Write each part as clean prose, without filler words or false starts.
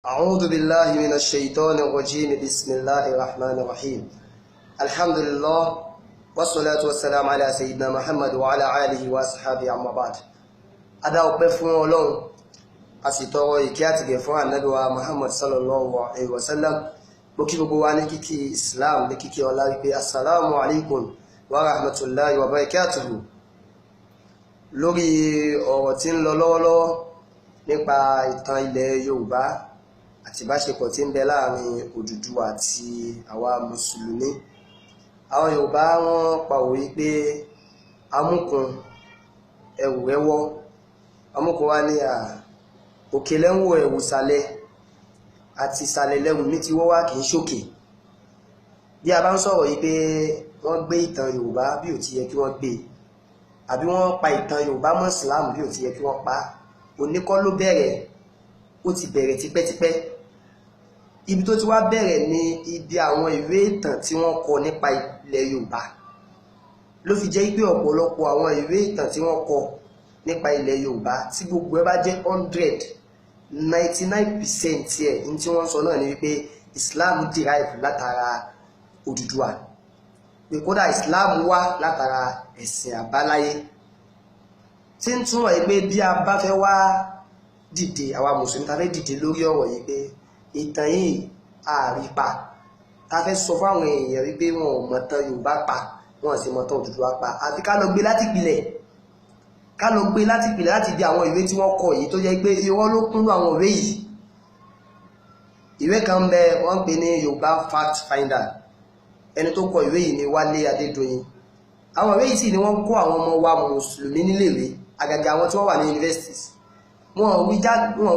أعوذ بالله من الشيطان الرجيم. بسم الله الرحمن الرحيم. الحمد لله والصلاة والسلام على سيدنا محمد وعلى آله وأصحابه، أما بعد. A dá ọpẹ́ fún Ọlọ́run, a sì tọrọ ìkẹ́ àtìgẹ̀ fún Ànábì wa Muhammad sallallahu alayhi wa sallam. Mo kí gbogbo wa ní kíkí Islam, ní kíkí ọlá, wípé assalamu alaikum wa rahmatullahi wa barakatuhu. Lórí ọ̀rọ̀ tí ń lọ lọ́wọ́lọ́wọ́ nípa ìtàn ilẹ̀ Yorùbá àti ìbáṣepọ̀ tí ń bẹ láàrin Odùduwà àti àwa mùsùlùmí, àwọn Yorùbá wọ́n pa òwe pé amúkùn ẹrù rẹ̀ wọ́. Amúkùn wa ní à òkè lẹ́wọ̀ ẹ̀wù sàlẹ̀ àti ìsàlẹ̀ lẹ́wù mi ti wọ́ wá, kì í ṣòkè. Bí a bá ń sọ̀rọ̀ yìí pé wọ́n gbé ìtàn Yorùbá bí ò ti yẹ kí wọ́n gbé, àbí wọ́n pa ìtàn Yorùbá mọ́ Islam bí ò ti yẹ kí wọ́n pa, òní kọ́ ló bẹ̀rẹ̀, ó ti bẹ̀rẹ̀ tipẹ́tipẹ́. Ibi tó ti wá bẹ̀rẹ̀ ni ibi àwọn ìwé ìtàn tí wọ́n kọ nípa ilẹ̀ Yorùbá. Ló fi jẹ́ pé ọ̀pọ̀lọpọ̀ àwọn ìwé ìtàn tí wọ́n kọ nípa ilẹ̀ Yorùbá, tí gbogbo ẹ bá jẹ́ 100, 99% ẹ̀ ní tí wọ́n sọ náà ni wípé Islam derive látara Odùduwà, pé kódà Islam wá látara ẹ̀sìn àbáláyé, tí ń túmọ̀ yìí pé bí a bá fẹ́ wá dìde, àwa mùsùlùmí ta fẹ́ dìde lórí ọ̀rọ̀ yìí pé ìtàn yìí àrípa, ta fẹ́ sọ fáwọn èèyàn wípé wọn ò mọ̀tàn Yorùbá pa, wọn sì mọ̀tàn Odùduwà pa, àfi ká lọ gbé láti ìpìlẹ̀, ká lọ gbé láti ìpìlẹ̀, láti di àwọn ìwé tí wọ́n kọ yìí tó jẹ́ pé irọ́ ló kúnnú àwọn ìwé yìí. Ìwé kan ń bẹ, wọ́n ń pè ní Yorùbá Fact Finder. Ẹni tó kọ ìwé yìí ni Wálé Adédoyin. Àwọn ìwé yìí sì ni wọ́n kó àwọn ọmọ wa mùsùlùmí níléèwé, àgàgà àwọn tí wọ́n wà ní universities. Wọn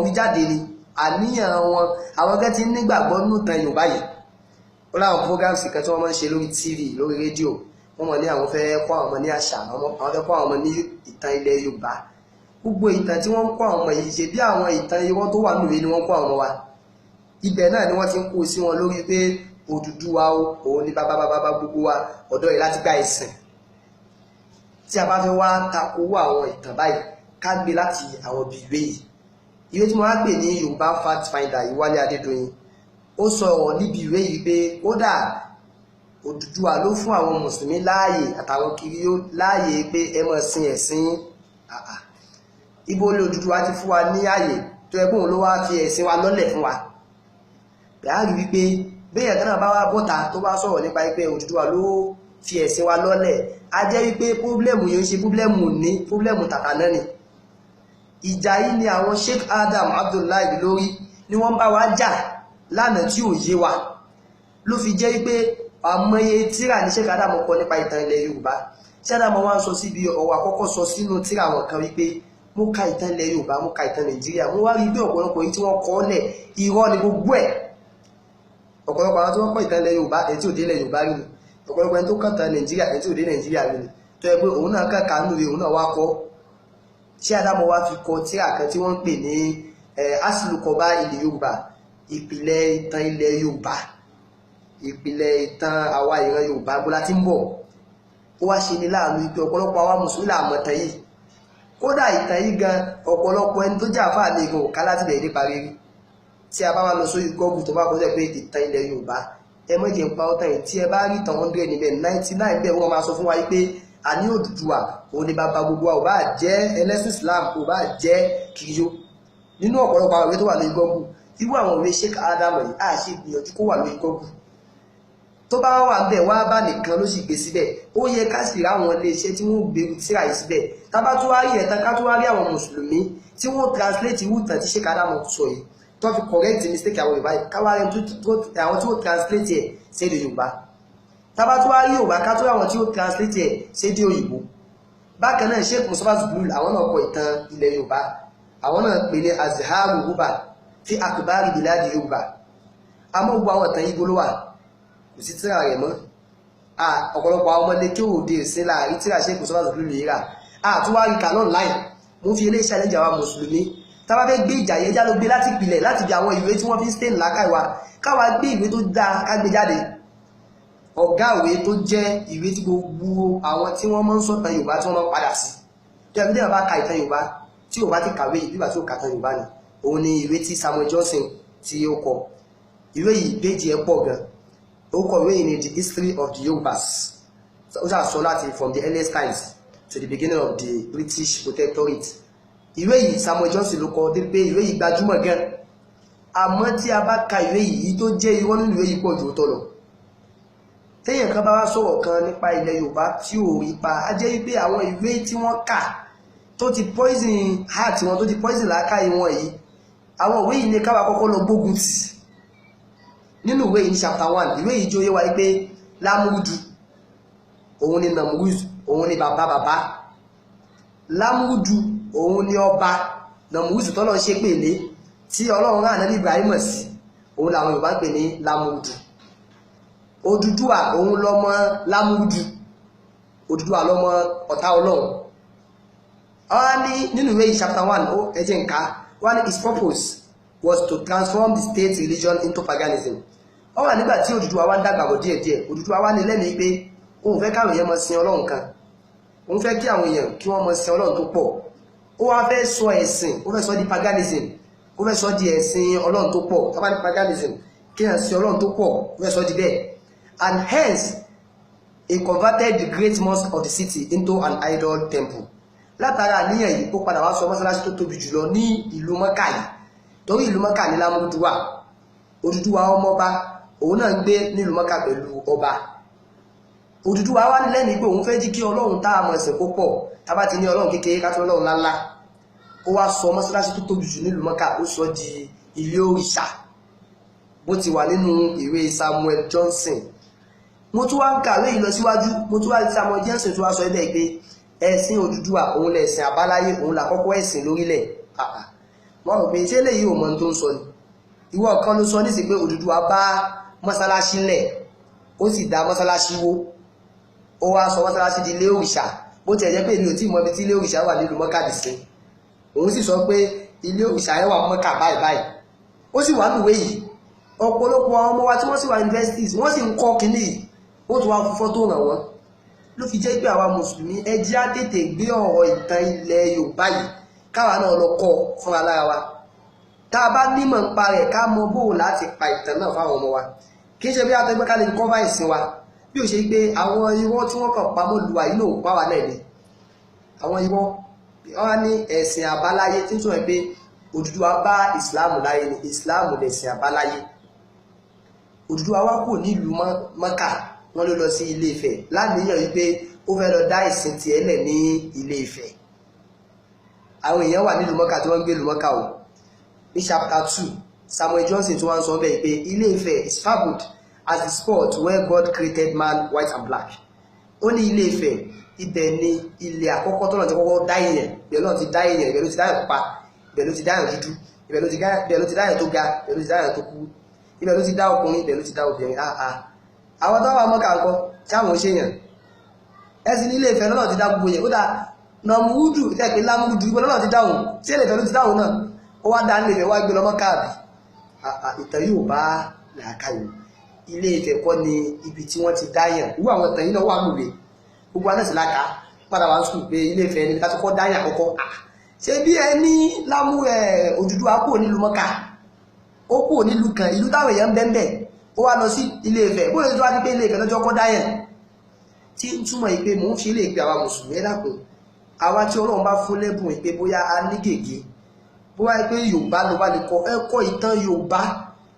wí jáde ni àníyàn wọn, àwọn gẹ́ ti ń nígbàgbọ́ nínú ìtàn Yorùbá yìí. Ó láwọn programs kan tí wọ́n máa ń ṣe lórí TV, lórí rédíò. Wọ́n mọ̀ ní àwọn fẹ́ kọ́ àwọn ọmọ ní àṣà, àwọn fẹ́ kọ́ àwọn ọmọ ní ìtàn ilẹ̀ Yorùbá. Gbogbo ìtàn tí wọ́n ń kọ́ àwọn ọmọ yìí, ṣe bí àwọn ìtàn irọ́ tó wà nínú ìwé ni wọ́n kọ́ àwọn ọmọ wa. Ibẹ̀ náà ni wọ́n ti ń kó sí wọn lórí pé Odùduwà òun ni bàbá bàbá gbogbo wa, ọ̀dọ̀ yìí láti gba ẹ̀sìn. Tí a bá fẹ́ wá takowó àwọn ìtàn báyìí, ká gbé láti àwọn ibi ìwé yìí. Ìwé tí mo wá pè ní Yorùbá Fact Finder yìí, Wálé Adédoyin, ó sọ̀rọ̀ níbi ìwé yìí pé kódà Odùduwà ló fún àwọn mùsùlùmí láàyè àtàwọn kiriyó láàyè pé ẹ máa sin ẹ̀sìn. Ibo ni Odùduwà ti fún wa ní ààyè tó ẹgbẹ́ òun ló wá fi ẹ̀sìn wa lọ́lẹ̀ fún wa? Bẹ́ẹ̀ rí wípé bẹ́ẹ̀ kan náà bá wá bọ́ta tó bá sọ̀rọ̀ nípa pé Odùduwà ló fi ẹ̀sìn wa lọ́lẹ̀, a jẹ́ wípé problem yìí ń ṣe problem ní problem tàtà náà ni. Ìjà yìí ni àwọn Sheikh Adam Abdullahi lórí ni wọ́n bá wa jà lánàá tí ò yé wa. Ló fi jẹ́ wípé àmọye tíra ní Sheikh Adam kọ nípa ìtàn ilẹ̀ Yorùbá. Sheikh Adam wá ń sọ síbi ọ̀rọ̀ àkọ́kọ́ sọ sínú tíra àwọn kan wípé mo ka ìtàn ilẹ̀ Yorùbá, mo ka ìtàn Nàìjíríà, mo wá rí bí ọ̀pọ̀lọpọ̀ yìí tí wọ́n kọ lẹ̀, irọ́ ni gbogbo ẹ̀. Ọ̀pọ̀lọpọ̀ àwọn tí wọ́n kọ ìtàn ilẹ̀ Yorùbá, ẹ̀ tí ò dé ilẹ̀ Yorùbá rí ni. Ọ̀pọ̀lọpọ̀ ẹni tó kàn tán Nàìjíríà, ẹni tí ò dé Nàìjíríà rí ni, tó yẹ pé òun náà kàn kánú rẹ̀, òun náà wá kọ́. Ṣé Ádámù wá fi kọ tírà kan tí wọ́n ń pè ní asilukọba ilẹ̀ Yorùbá, ìpìlẹ̀ ìtàn ilẹ̀ Yorùbá, ìpìlẹ̀ ìtàn àwa ìran Yorùbá, bó la ti ń bọ̀. Ó wá ṣe ní láàánú pé ọ̀pọ̀lọpọ̀ àwa mùsùlùmí là mọ̀ tán yìí. Kódà ìtàn yìí gan, ọ̀pọ̀lọpọ̀ ẹni tó jẹ́ àfáà mi gan ò ká láti bẹ̀rẹ̀ nípa rírí. Tí a bá wá lọ sórí Google tó bá kọjá pé ìtàn ilẹ̀ Yorùbá, ẹ má jẹ́ pa ọ́tàn yìí, tí ẹ bá rí ìtàn 100 níbẹ̀, 99 bẹ́ẹ̀ wọ́n máa sọ fún wa pé àní Odùduwà òun ni bàbá gbogbo wa, ò bá jẹ́ ẹlẹ́sìn Islam, ò bá jẹ́ kiriyó. Nínú ọ̀pọ̀lọpọ̀ àwọn ìwé tó wà lórí Google, irú àwọn ìwé Sheikh Adam yìí á ṣe gbìyànjú kó wà lórí Google. Tó bá wà ń bẹ̀ wá bá nìkan ló sì gbé síbẹ̀. Ó yẹ ká sì ráwọn iléeṣẹ́ tí wọ́n gbèrú tíra yìí síbẹ̀. Tá bá tó wá rí ẹ̀tàn, ká tó wá rí àwọn mùsùlùmí tí wọ́n translate irú ìtàn tí Sheikh Adam sọ yìí, tó fi correct mistake àwọn Yorùbá yìí, káwá rí àwọn tí ó translate ẹ̀ sédè Yorùbá. Tábá tó wá rí Yorùbá, ká tó àwọn tí ó translate ẹ̀ sédè òyìnbó. Bákan náà, Sheikh Mustapha Zuglul, àwọn náà kọ ìtàn ilẹ̀ Yorùbá. Àwọn náà pè ní Azharu Ruba fi akbari biladi Yorùbá. Àmọ́ gbogbo àwọn ìtàn yìí ló wà, kò sí tíra rẹ̀ mọ́. Ọ̀pọ̀lọpọ̀ àwọn ọmọdé kí òde ìsìn láàrin tíra Sheikh Mustapha Zuglul yìí rà àtúwárí kà online. Mo fi eléyìí challenge àwa mùsùlùmí. Tá bá fẹ́ gbé ìjà yẹn, já ló gbé láti ìpìlẹ̀, láti bí àwọn ìwé tí wọ́n fi ń stain lákàá wa, káwa gbé ìwé tó dáa, ká gbé jáde. Ọ̀gá ìwé tó jẹ́ ìwé tí gbogbo àwọn tí wọ́n máa ń sọ̀tàn Yorùbá tí wọ́n máa ń padà sí, tí wọ́n bá ka ìtàn Yorùbá, tí Yorùbá ti kàwé yìí, bíbà tí ó kà tàn Yorùbá ni, òun ni ìwé tí Samuel Johnson tí ó kọ. Ìwé yìí, péjì ẹ̀ pọ̀ gan. Ó kọ ìwé yìí ní The History of the Yorubas. Ó ṣàṣọ láti from the earliest times to the beginning of the British Protectorate. Ìwé yìí, Samuel Johnson ló kọ dé pé ìwé yìí gbajúmọ̀ gan. Àmọ́ tí a bá ka ìwé yìí, tó jẹ́ irọ́ nínú ìwé yìí pọ̀ jù tó lọ. Téèyàn kan bá wá sọ̀rọ̀ kan nípa ilẹ̀ Yorùbá tí ò rí pa á, jẹ́ wípé àwọn ìwé tí wọ́n kà tó ti poison heart wọn, tó ti poison làákàyè wọn yìí, àwọn ìwé yìí ní káwa kọ́kọ́ lọ gbógun tì. Nínú ìwé yìí, ní chapter 1, ìwé yìí jó yé wa pé Lámúrúdù, òun ni Namrud, òun ni bàbá bàbá Lámúrúdù, òun ni ọba Namrud tọ́lọ́ ń ṣe pèlé tí Ọlọ́run rán Ànábì Ibrahim sí, òun làwọn Yorùbá ń pè ní Lámúrúdù. Odùduwà, òun lọmọ Lámúrúdù. Odùduwà lọmọ ọ̀tá Ọlọ́run. Wọ́n ní nínú ìwé yìí, chapter 1, ó ẹjẹ́ nǹka wọ́n ní his purpose was to transform the state religion into paganism. Wọ́n wà nígbà tí Odùduwà wá ń dàgbà bọ̀ díẹ̀díẹ̀, Odùduwà wá ní lẹ́mìí pé òun fẹ́ káwọn èèyàn máa sin Ọlọ́run kan, òun fẹ́ kí àwọn èèyàn kí wọ́n máa sin Ọlọ́run tó pọ̀. Ó wá fẹ́ sọ ẹ̀sìn, ó fẹ́ sọ di paganism, ó fẹ́ sọ di ẹ̀sìn Ọlọ́run tó pọ̀. Tá bá ní paganism, kí èèyàn sin Ọlọ́run tó pọ̀, ó fẹ́ sọ di bẹ́ẹ̀. And hence he converted the great mosque of the city into an idol temple. Látara àníyàn yìí, ó padà wá sọ mọ́sálásí tó tóbi jùlọ ní ìlú Mọ́kà yìí, torí ìlú Mọ́kà ní Lámúrúdù wà. Odùduwà ọmọọba, òun náà ń gbé nílùú Mọ́kà pẹ̀lú ọba. Odùduwà wá ní lẹ́mìí pé òun fẹ́ jí kí Ọlọ́run tá a mọ̀ ẹ̀sìn kó pọ̀, tá bá ti ní Ọlọ́run kékeré, ká tó Ọlọ́run ńláńlá. Ó wá sọ mọ́sálásí tó tóbi jù nílùú Mọ́kà, ó sọ di ilé òrìṣà, bó ti wà nínú ìwé Samuel Johnson. Mo tún wá ń kàwé yìí lọ síwájú, mo tún wá Samuel Johnson tún wá sọ ẹbẹ̀ pé ẹ̀sìn Odùduwà, òun lẹ̀sìn àbáláyé, òun làkọ́kọ́ ẹ̀sìn lórílẹ̀. Wọ́n rò pé ṣé léyìí ò mọ ohun tó ń sọ ni? Ìwọ kan ló sọ nísìsiyìí pé Odùduwà bá mọ́sálásí lẹ̀, ó sì dá mọ́sálásí wó, ó wá sọ mọ́sálásí di ilé òrìṣà. Bó tiẹ̀ jẹ́ pé èmi ò tí ì mọ ibi tí ilé òrìṣà wà nílùú Mọ́kà dì sí, òun sì sọ pé ilé òrìṣà yẹn wà Mọ́kà báyìí báyìí, ó sì wà nùwé yìí. Ọ̀pọ̀lọpọ̀ àwọn ọmọ wa tí wọ́n sì wà universities, wọ́n sì ń kọ́ kínní yìí, ó tún wá fún fọ́tò ràn wọ́n. Ló fi jẹ́ pé àwa mùsùlùmí, ẹ jẹ́ á tètè gbé ọ̀rọ̀ ìtàn ilẹ̀ Yorùbá yìí, káwa náà lọ kọ́ fúnra lára wa. Tá a bá nímọ̀ nípa rẹ̀, ká mọ bó láti pa ìtàn náà fáwọn ọmọ wa. Kì í ṣe bí atẹ́gbẹ́ ká lè kọ́ bá ìsìn wa, bí ó ṣe pé àwọn irọ́ tí wọ́n kàn pamọ́ lu wa yìí náà pa wà náà ni àwọn irọ́. Wọ́n ní ẹ̀sìn àbáláyé tí ń sọ pé Odùduwà bá ìsìláàmù láyé ni, ìsìláàmù lẹ̀sìn àbáláyé. Odùduwà wá kò nílùú Mọ́kà, wọ́n ló lọ sí Ilé Ifẹ̀ láníyàn wípé ó fẹ́ lọ dá ìsìn tiẹ̀ lẹ̀ ní Ilé Ifẹ̀. Àwọn èèyàn wà nílùú Mọ́kà tí wọ́n ń gbé ìlú Mọ́kà o. Ní chapter 2, Samuel Johnson tí wọ́n ń sọ bẹ́ẹ̀ pé Ilé Ifẹ̀ is fabled as the spot where God created man white and black. Ó ní Ilé Ifẹ̀, ibẹ̀ ni ilẹ̀ àkọ́kọ́ tọ́lọ̀ ti kọ́kọ́ dá èèyàn. Ibẹ̀ ló ti dá èèyàn, ibẹ̀ ló ti dá èèyàn pupa, ibẹ̀ ló ti dá èèyàn dúdú, ibẹ̀ ló ti dá èèyàn tó ga, ibẹ̀ ló ti dá èèyàn tó kú, ibẹ̀ ló ti dá ọkùnrin, ibẹ̀ ló ti dá obìnrin. Àwọn tó wà Mọ́kà ńkọ́? Sáwọn ṣèyàn ẹ̀sìn ní Ilé Ifẹ̀ lọ́nà ti dá gbogbo yẹn. Ó dá Nàmúrúdù tẹ́pẹ́ Lámúrúdù, ìbọn lọ́nà ti dáhùn tí Ilé Ifẹ̀ ló ti dáhùn náà. Ó wá dá Ilé Ifẹ̀, wá gbé lọ Mọ́kà àbí? Ìtàn yóò bá làákàyè. Ilé Ifẹ̀ kọ́ ni ibi tí wọ́n ti dáyàn. Irú àwọn ìtàn yìí náà wà lóore, gbogbo aná sì láka padà wá sùn pé Ilé Ifẹ̀ níbi láti kọ́ dáyàn àkọ́kọ́. Ṣé bí ẹ ní lámú ẹ Odùduwà kúrò nílùú Mọ́kà, ó kúrò nílùú kan, ìlú táwọn èèyàn ń bẹ́ẹ̀, ó wá lọ sí Ilé Ifẹ̀. Bóyá tó wá ní pé Ilé Ifẹ̀ lọ́jọ́ kọ́ dáyàn, tí ń túmọ̀ yìí pé mò ń fi ilé ìpè àwa mùsùlùmí, ẹ dákun, àwa tí Ọlọ́run bá fún lẹ́bùn ìpè, bóyá a ní gègé, bóyá pé Yorùbá ló bá lè kọ, ẹ kọ ìtàn Yorùbá,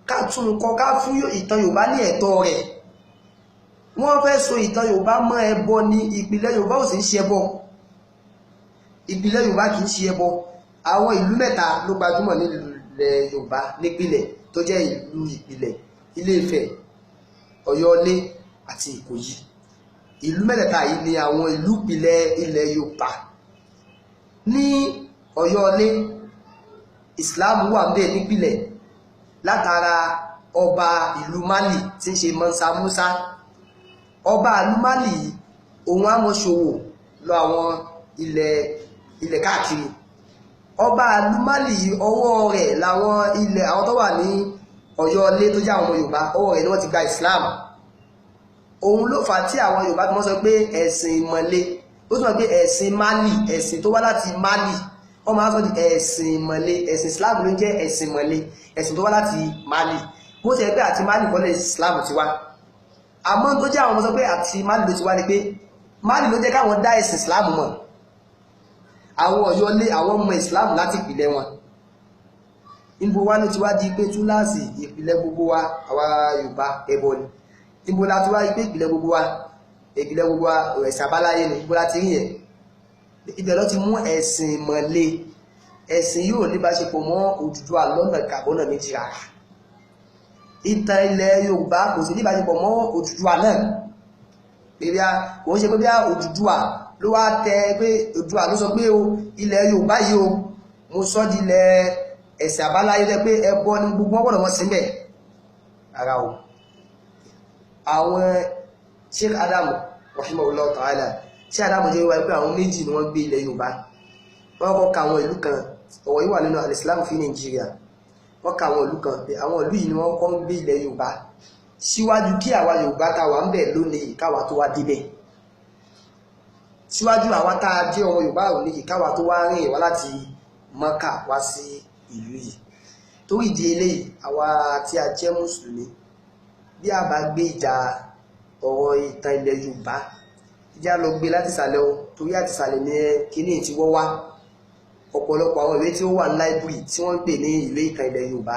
ká tún kọ, ká fún ìtàn Yorùbá ní ẹ̀tọ́ rẹ̀. Wọ́n fẹ́ so ìtàn Yorùbá mọ́ ẹbọ ní ìpìlẹ̀ Yorùbá ò sì ń ṣe ẹbọ. Ìpìlẹ̀ Yorùbá kì í ṣe ẹbọ. Àwọn ìlú mẹ́ta ló gbajúmọ̀ nílẹ̀ Yorùbá nípìlẹ̀ tó jẹ́ ìlú ìpìlẹ̀: Ilé Ifẹ̀, Ọ̀yọ́lé àti Ìkòyí. Ìlú mẹ́tẹ̀ẹ̀ta yìí ni àwọn ìlú ìpìlẹ̀ ilẹ̀ Yorùbá. Ní Ọ̀yọ́lé, Islam wà ń bẹ̀ nípìlẹ̀ látara ọba ìlú Mali tí ń ṣe Mansa Musa. Ọba ìlú Mali yìí, òun á mọ ṣòwò lọ àwọn ilẹ̀ káàkiri. Ọba ìlú Mali yìí, ọwọ́ rẹ̀ làwọn ilẹ̀ àwọn tó wà ní Ọ̀yọ́lé tó jẹ́ àwọn ọmọ Yorùbá, ọwọ́ rẹ̀ ni wọ́n ti gba Islam. Òun ló fà á tí àwọn Yorùbá fi mọ́ sọ pé ẹ̀sìn ìmọ̀le, ó túnmọ̀ pé ẹ̀sìn Mali, ẹ̀sìn tó wá láti Mali, Wọ́n máa sọ di ẹ̀sìn ìmọ̀le. Ẹ̀sìn Islam ló ń jẹ́ ẹ̀sìn ìmọ̀le, ẹ̀sìn tó wá láti Mali. Bó ti ẹgbẹ́ àti Mali kọ́lẹ̀ Islam ti wá, àmọ́ tó jẹ́ àwọn ọmọ sọ pé àti Mali ló ti wá ni pé Mali ló jẹ́ káwọn dá ẹ̀sìn Islam mọ̀. Àwọn Ọ̀yọ́ lé àwọn ọmọ Islam láti ìpìlẹ̀ wọn. Níbo wá ló ti wá di pé túláàsì ìpìlẹ̀ gbogbo wa àwa Yorùbá ẹbọ ni? Níbo la ti wá di pé ìpìlẹ̀ gbogbo wa, ìpìlẹ̀ gbogbo wa ẹ̀sìn àbáláyé ni? Níbo la ti rí yẹn? Ibẹ̀ ló ti mú ẹ̀sìn ìmọ̀le. Ẹ̀sìn yóò ní bá ṣe pọ̀ mọ́ Odùduwà lọ́nà kàbọ́nà méjì rárá. Ìtàn ilẹ̀ Yorùbá kò sí ní bá ṣe pọ̀ mọ́ Odùduwà náà. Pé kò ń ṣe pé bí Odùduwà ló wá tẹ pé Odùduwà ló sọ pé o ilẹ̀ Yorùbá yìí o mo sọ di ilẹ̀ ẹ̀sìn àbáláyé lẹ pé ẹbọ ni gbogbo wọn gbọ́dọ̀ mọ́ síbẹ̀ ara o. Àwọn Sheikh Adam rahimahullah ta'ala, Sheikh Adam jẹ́ wíwáyé pé àwọn méjì ni wọ́n gbé ilẹ̀ Yorùbá. Wọ́n kọ́ ka àwọn ìlú kan, ọ̀wọ̀ yìí wà nínú al-Islam fi Nàìjíríà. Wọ́n ka àwọn ìlú kan pé àwọn ìlú yìí ni wọ́n kọ́ ń gbé ilẹ̀ Yorùbá síwájú kí àwa Yorùbá tá wà ń bẹ̀ lónìí káwa tó wá débẹ̀. Síwájú àwa tá a jẹ́ ọmọ Yorùbá òní yìí káwa tó wá rìn wá láti Mọ́kà wá sí ìlú yìí. Torí ìdí eléyìí, àwa tí a jẹ́ mùsùlùmí, bí a bá gbé ìjà ọ̀rọ̀ ìtàn ilẹ̀ Yorùbá, ìjà lọ gbé láti ìsàlẹ̀ o, torí àti ìsàlẹ̀ ni kíní ti wọ́ wá. Ọ̀pọ̀lọpọ̀ àwọn ìwé tí ó wà ní láìbírì tí wọ́n ń pè ní ìwé ìtàn ilẹ̀ Yorùbá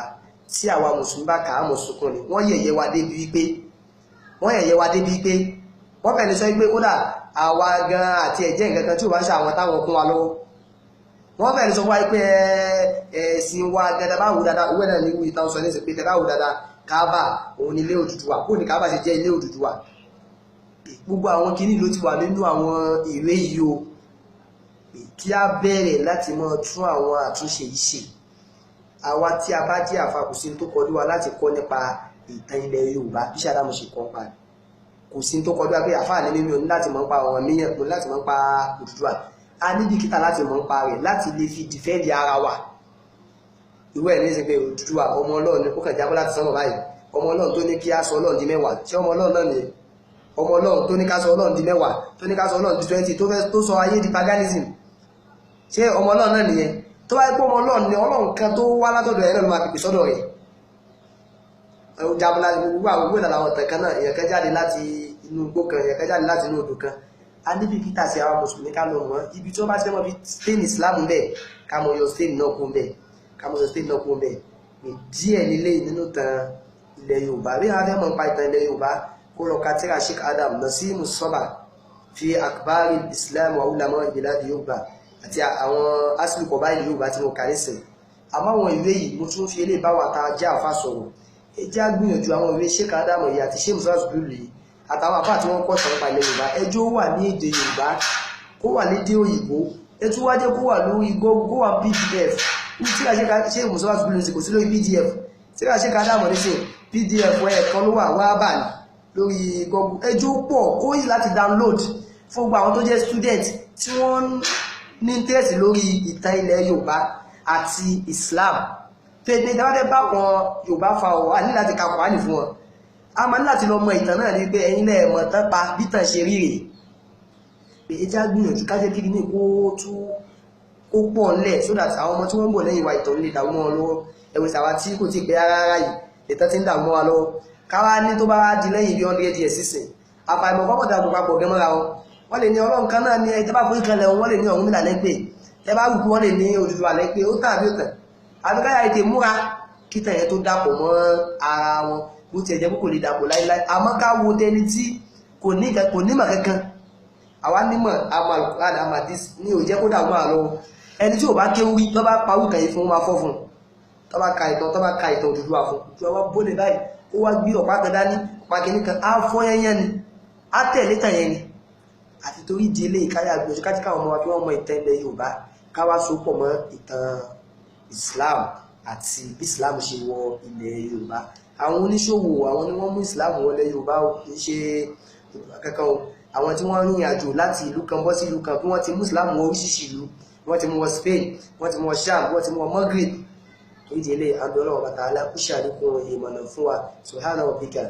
tí àwa mùsùlùmí bá kà á mọ̀ sunkún ni. Wọ́n yẹ̀yẹ́ wa débi wípé wọ́n yẹ̀yẹ́ wa débi wípé wọ́n fẹ́ẹ́ lè sọ wípé kódà àwa gan àti ẹ̀jẹ̀ nǹkan kan tí ò bá ń ṣe àwọn táwọn kún wa lọ́wọ́. Wọ́n fẹ́ẹ́ lè sọ fún wa pé ẹ̀sìn wa dáadáa bá wù dáadáa, owó náà ní ìwé ìtàn sọ ní ìsìn pé tẹ bá wù dáadáa, Káàbà òun ni ilé Odùduwà. Kó ní Káàbà ṣe jẹ́ ilé Odùduwà? Gbogbo àwọn kinní ló ti wà nínú àwọn ìwé yìí o. Kí á bẹ̀rẹ̀ láti máa tún àwọn àtúnṣe yìí ṣe. Àwa tí a bá jẹ́ àfa, kò sí tó kọjú wa láti kọ́ nípa ìtàn ilẹ̀ Yorùbá bí Ṣàdámù ṣe kọ́ pa. Kò sí tó kọjú wa pé àfáà ní mímí o ní láti mọ̀ nípa Ọ̀rànmíyàn, mo ní láti mọ̀ nípa Odùduwà. A ní bìkítà láti mọ̀ nípa rẹ̀ láti lè fi dìfẹ́ǹdì ara wa. Ìwé ẹ̀ ní ṣe pé Odùduwà ọmọ Ọlọ́run ni ó kàn jábọ́ láti sánmọ̀ báyìí. Ọmọ Ọlọ́run tó ní kí á sọ Ọlọ́run di mẹ́wàá, ṣé ọmọ Ọlọ́run náà nìyẹn? Ọmọ Ọlọ́run tó ní ká sọ Ọlọ́run di mẹ́wàá, tó ní ká sọ Ọlọ́run di 20, tó sọ ayé di paganism, ṣé ọmọ Ọlọ́run náà nìyẹn? Tó bá yẹ pé ọmọ Ọlọ́run ni, Ọlọ́run kan tó wá látọ̀dọ̀ ẹ̀ náà ló máa pèpè sọ́dọ̀ rẹ̀. Jábọ́ láti gbogbo àwọn gbogbo ìlànà àwọn ọ̀tàn kan náà, èèyàn kan jáde láti inú igbó kan, èèyàn kan jáde láti inú odò kan. A níbi kíta sí àwọn mùsùlùmí ká lọ mọ́ ibi tí wọ́n bá ti fẹ́ mọ́ fi stain Islam bẹ́ẹ̀, ká mọ yọ stain náà kún bẹ́ẹ̀, ká mọ yọ stain náà kún bẹ́ẹ̀. Díẹ̀ nílé nínú tan ilẹ̀ Yorùbá bí wọ́n fẹ́ mọ̀ nípa ìtàn ilẹ̀ Yorùbá, kó lọ ka tírà Sheikh Adam Nasimu Sọ́bà fi akbari Islam wa ulama ìbílẹ̀ Yorùbá àti àwọn asìlù kọ̀bá ìlú Yorùbá tí mo kà nísìn. Àmọ́ àwọn ìwé yìí mo tún fi eléyìí bá wa ta jẹ́ àfa sọ̀rọ̀. Ẹ jẹ́ á gbìyànjú àwọn ìwé Sheikh Adam yìí àti Sheikh Musa Zubiri yìí àtàwọn àfáà tí wọ́n kọ́ sọ̀rọ̀ nípa ilẹ̀ Yorùbá. Ẹjọ́ wà ní èdè Yorùbá, kó wà lédè òyìnbó, ẹ tún wá jẹ́ kó wà lórí Google, kó wà PDF. Tí a ṣe Musa Zubiri kò sí lórí PDF. Tí a ṣe Adam nísìn PDF ẹ̀ẹ̀kan ló wà wá bà ní lórí Google. Ẹjọ́ pọ̀ kó yìí láti download fún gbogbo àwọn tó jẹ́ student tí wọ́n ní interest lórí ìtàn ilẹ̀ Yorùbá àti Islam. Tó ẹgbẹ́ ìjọba fẹ́ bá wọn Yorùbá fa ọ̀rọ̀, a ní láti ka Kùránì fún wọn. A máa ní láti lọ mọ ìtàn náà ní pé ẹ̀yin lẹ mọ̀ tán pa bí tàn ṣe rí rèé. Pé ẹ já gbìyànjú ká jẹ́ kí ní kó tú kó pọ̀ ńlẹ̀ so that àwọn ọmọ tí wọ́n ń bọ̀ lẹ́yìn wa ìtàn lè dààmú wọn lọ́wọ́. Ẹ̀wọ̀n ìsàwá tí kò tí ì pẹ́ rárá yìí, ìtàn ti ń dààmú wa lọ́wọ́. Káwá ní tó bá wá di lẹ́yìn bí 100 years sísìn. Àfàìmọ̀ kọ́kọ́ dààmú papọ̀ gẹ́ mọ́ra wọn. Wọ́n lè ní Ọlọ́run kan náà ní ẹ bá forí kan lẹ̀ wọ́n lè ní Ọ̀rúnmìlà lẹ́pẹ́. Ẹ bá wùkú wọ́n lè ní Odùduwà lẹ́pẹ́, ó tàn àbí ó tàn. Àbí káyà ètè múra kí tàn yẹn tó dàpọ̀ mọ́ ara wọn, bó tiẹ̀ jẹ́ pé kò lè dàpọ̀ láíláí. Àmọ́ ká wo tẹni tí kò nímọ̀ kankan. Àwa nímọ̀ àmọ́ Al-Qur'an àmọ́ hadith ní ò jẹ́ kó dààmú àlọ́. Ẹni tí ò bá kéwú rí tó bá pa orúkọ yìí fún, ó máa fọ́ fún un. Tó bá ka ìtàn, tó bá ka ìtàn Odùduwà fún un, Odùduwà wá bólè báyìí, ó wá gbé ọ̀pá kan dání, ọ̀pá kìíní kan, á fọ́ yẹ́nyẹ́ ni, á tẹ̀lé tàn yẹn ni. Àti torí ìdí eléyìí káyà gbìyànjú ká jẹ́ káwọn ọmọ wa kí wọ́n mọ ìtàn ilẹ̀ Yorùbá, ká wá so pọ̀ mọ́ ìtàn Islam àti bí Islam ṣe wọ ilẹ̀ Yorùbá. Àwọn oníṣòwò àwọn ni wọ́n mú Islam wọlé Yorùbá o, kì í ṣe kankan o. Àwọn tí wọ́n rìnrìn àjò láti ìlú kan bọ́ sí ìlú kan, bí wọ́n ti mú Islam wọ oríṣiríṣi ìlú, wọ́n ti mú wọ Spain, wọ́n ti mú wọ Sham, wọ́n ti mú wọ Maghrib. Torí ìdí eléyìí, àbí Ọlọ́run bàtà alákùṣà àlékún ìmọ̀nà fún wa. Subhana rabbika